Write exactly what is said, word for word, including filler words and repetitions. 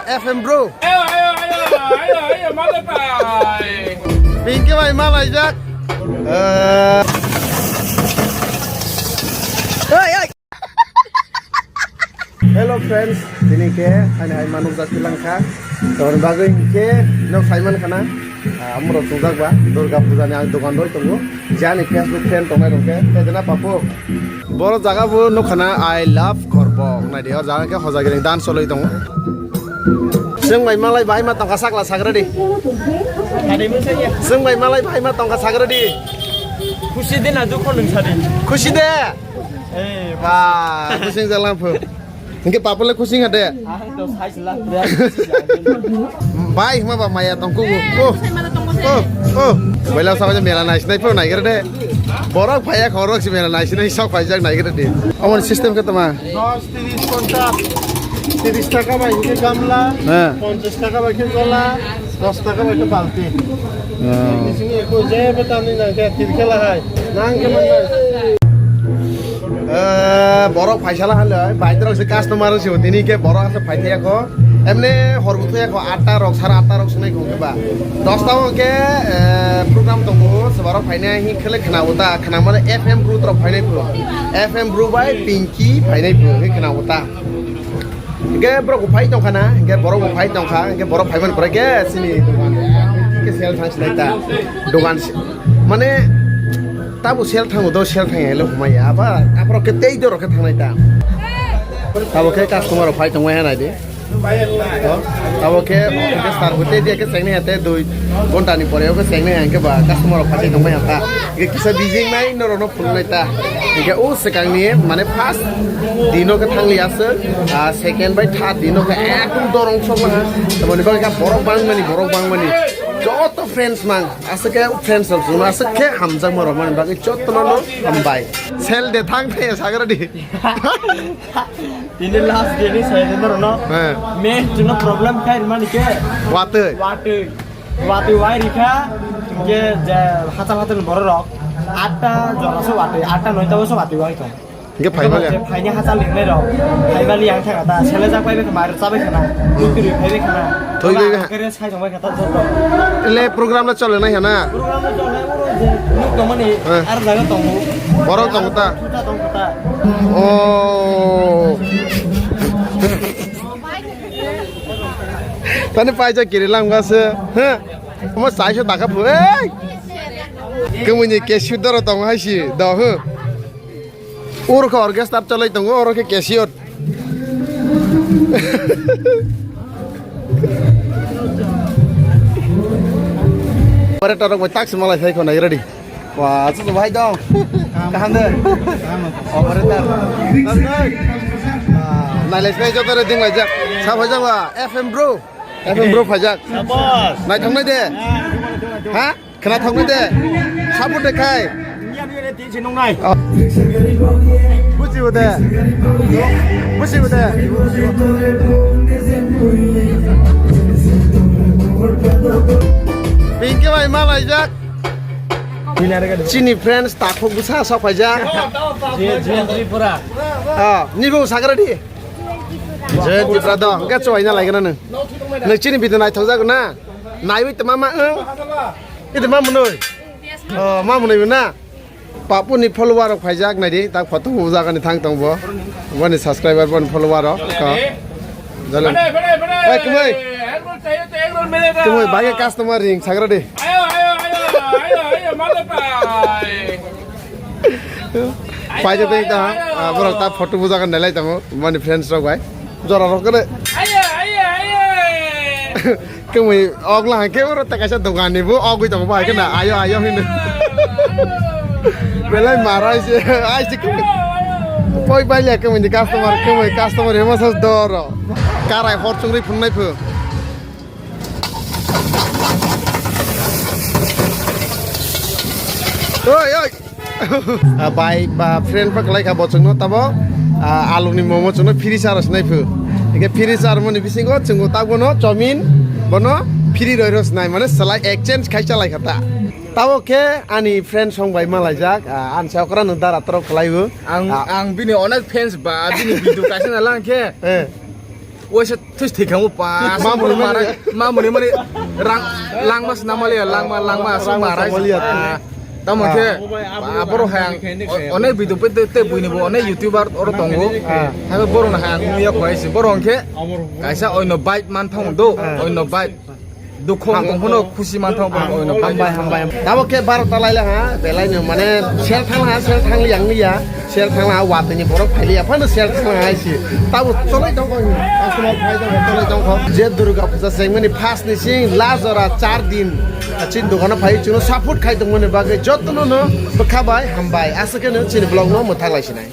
F M bro. Ayo, ayo, ayo, ayo, ayo, male pai. Pinky bai malaijak. Eh. Oi, oi. Hello friends, tini ke ani hai manuk jak langkha. Tor bagwi ke nok saiman khana. Ah, amro chungjak ba Durga Puja ni ang dokan roi tongo. Jani Facebook fan tongnai rok ke, tejena papo. Boro jaga bo nukha na, I love Korbok. Naidi, o jaga khe hojagiring dan choloi tongo. Chwng bai malai bahai ma tongkha sakla sagra di. Chwng bai malai bahai ma tongkha sagra di. Khusi de na dukho nung sadi? Khusi de. Eh. Ah, khusi jalang phu. Hingke papole khusi hade. Ang to sai sila. Bai hima ba maya tong kugu. Oh. Oh. Oh. Baila sa mela nai sinai pho nai gere de. Borok phaya khorok si mela nai sinai sok phai jak nai gere de. Amon system ke tama. Dos, tiris, ponchas. Tiris taka bai ke gamla. Ha. Ponchas taka bai ke gola. Dos taka bai ke balti. Oh. Sini aku je betani nang ke tirkela hai. Nang ke mana? Eh, borok phaisala hale, baidrok se customer se tini ke borok asa phaithaya ko. Emne horbu thaya ko atta rok, sara atta rok sunai ko ba. Dosta o ke, eh, program tongo, se borok phainai hi khele khna uta, khna mane F M bru trok phainai bru. F M bru bai Pinky phainai bru hi khna uta. Hingke borok bo phai tongkha na, hingke borok bo phai tongkha, hingke borok phai man pore ke sini dogan ke sel thang sinai ta. Dogan si-, mane tabo sel thango do sel thang helo humai ya. Aba aborok ke tei dorok ke thangnai ta. Tabo ke customer rok phai tongmai hanai de. To, tabo ke, ke sar bo tei dia ke sengnai hate dui ghonta ni pore ke sengnai hingke ba customer rok phai tongmai hata. Hingke kisa bijing nai norok no Phunuknai ta. Hingke o swkangni, mane, first dino khe thangli aswk, ah, second bai third dino khe ekdom dorong sok laha. Tamoni bagwi khe borok bangmani, borok bangmani. Joto friends mang, aswk khe friends rok chwngno aswk khe hamjakma rwmani bagwi jotono no hambai. Sel de thang thaya sagra di. Ini last day ni saya dengar no. He. Main chwngno problem khai mani khe. Watwi. Watwi. Watwi wai rikha, hingke je hachal hachal borok rok, atta jora se watwi, atta noita o se watwi wai tong. Hingke phaimali. Je phaini hachal lingnai rok, phaimali yang thang ta, sele jak pai bekha, mar cha bekha na, mukti rwi phai bekha na. Thoi bai bekha. Kere sai tong bekha ta joto. Le program le chole nai hana. Program le chole, oro je nuk tongmani, eh, ar jaga tongo. Borok tongo ta. Thuta tongo ta. Oh. Tani paisa kiri langma se. He. Omo saisa taka phu. Ei. Kemuni cashier doro tong hai si. Do he. Oro khe orchestra cholai tongo, oro khe cashier. Operator rok bai tak se malai sai khonai ready. Wah, chu chu bai dong. Kaham de. Operator. Nai lai sai joto re ding lai jak. Sa phai jak wa F M bro. F M bro phai jak. Sabas. Nai thang nai de. Ha? Khna thang nai de. Support de khai. Buji bo de. Buji bo de. Pinky bai malai jak. Chini friends takhuk bwsa sok phaijak. Je, je Tripura. Ah, nibo sagra di. Je Tripura do, hwnkhe chubaina laigana nung. Nung chini video naithok jak na. Naiwi tma ma wng. Ito ma mwnwi. Oh, ma mwnwi na. Papu ni follower rok phaijak naidi, tak photo bo jaga ni thang tong bo. Boni subscriber, boni follower rok. Ko. Jalo. Hey, kumai. Kumai, bagi customer ring, sagra de. Ayo, ayo, ayo, ayo, ayo, male pai. Pai je teng ta, ah, borok ta photo buja kan nelai tongo, mani friends rok bai. Jora rok kene. Ayo, ayo, ayo. Kemui ogla hangke oro ta kaisa dogan ni bo ogwi tongo bai kena. Ayo, ayo hino. Belai marai se, ai se kemui. Poi bai le kemui ni customer, kemui customer hema sas doro. Karai hor chungri phunai phu. Oi, oi. Ah, bai ba friend pa kalai kha bo chwngno tabo, ah, alu ni momo chwngno free sa rw sinai phu. Hingke free sa rw mani bisingo chwngno ta bono chomin bono free roi rw sinai mane salai exchange khai chalai kha ta. Tabo khe ani friend song bai malaijak, ah, ani sa okra no dara toro khalai bo. Ang, ah, ang bini onek fans ba, bini video kaisa na lang khe. Eh. Waisa thwis thwikhamu pa. Mamuni mani. Mamuni mani rang langma swnamaliya, langma, langma aswk marai. Tamo khe, ah, borok hai ang o-, onek video pe te, te buini bo onek YouTuber oro tongo. Ah. Hai borok no hai ang nungya khwai si. Borok hwnkhe kaisa oino bike man thang do, oino bike. Dukhong tongphano khusi man thang borok oino bike. Hambai, hambai. Tamo khe baro ta laila ha, belai no mane sel thang ha, sel thang yang ya, sel thang ha, watini borok phaili ya, phano sel thang ha si. Tamo cholai tong kho, customer phai tong kho, cholai tong kho. Je Durga Puja sengmani first ni sing last jora char din. Chini dogano phai chwngno support khai tongmani bagwi jotono no bwkha bai hambai. Aswk khe no chini vlog no mwthak lai sinai.